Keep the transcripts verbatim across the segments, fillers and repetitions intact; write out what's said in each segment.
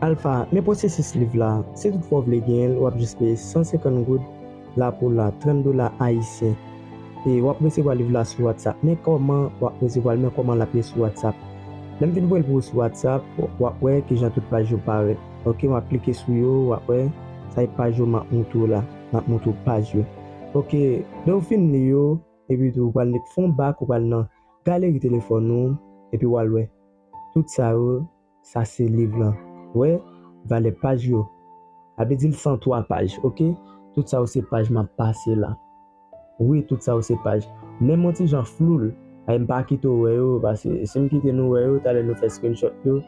Alpha, men pwosesis liv la, si toutfwa w vle genyen l, w ap jis peye san senkant goud la pou la, trant dola ayisyen. E w ap resevwa liv la sou WhatsApp. Men kòman w ap resevwa l, men kòman l ap ye sou WhatsApp. Lè m fin voye l pou ou sou WhatsApp, w ap wè kijan tout paj yo parèt. Ok, w ap klike sou yo, w ap wè, sa e paj yo m ap montre w la. M ap montre w paj yo. Ok, lè w fin li yo, epi tou, ou pral fè yon bak, ou pral nan galeri telefòn ou, epi w al wè. Tout sa yo, sa se liv lan. Wè, valè paj yo. Sa vle di l san twa paj, ok? Tout sa yo se paj m ap pase la. Wi, tout sa yo se paj. Menm yon ti jan flou l. Ay, m pa kite w wè yo, paske si m kite nou wè yo, talè nou fè screenshot yo,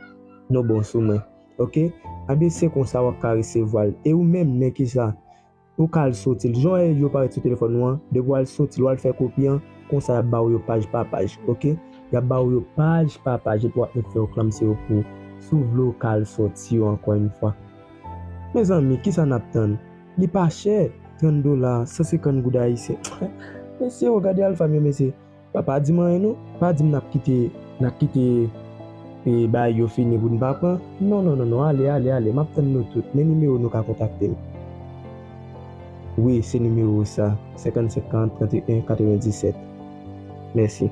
nou bon sou mwen. Ok? Anben, se konsa w ap ka resevwa l. E ou menm, men kisa? Ou ka al soti l. Jan yo parèt sou telefòn ou an, depi w al soti l, w al fè kopi an, konsa y ap ba w yo paj pa paj, ok? Y ap ba w yo paj pa paj, epi w ap met fè yo klanmse yo pou ou. Si w vle, w ka al soti yo ankò yon fwa. Mezanmi, kisa n ap tann? Li pa chè, trant dola, san senkant goud ayisyen. Mesye, w gade Alpha, men mesye. Pa, pa di m anyen non. Pa di m n ap kite, n ap kite, e, bagay yo fini pou n pa pran. Non, non, non, non. Ale, ale, ale. M ap tann nou tout. Men nimewo nou ka kontakte m. Wi, se nimewo sa. Senkant senkant, trant e en, katrevenndisèt. Mèsi.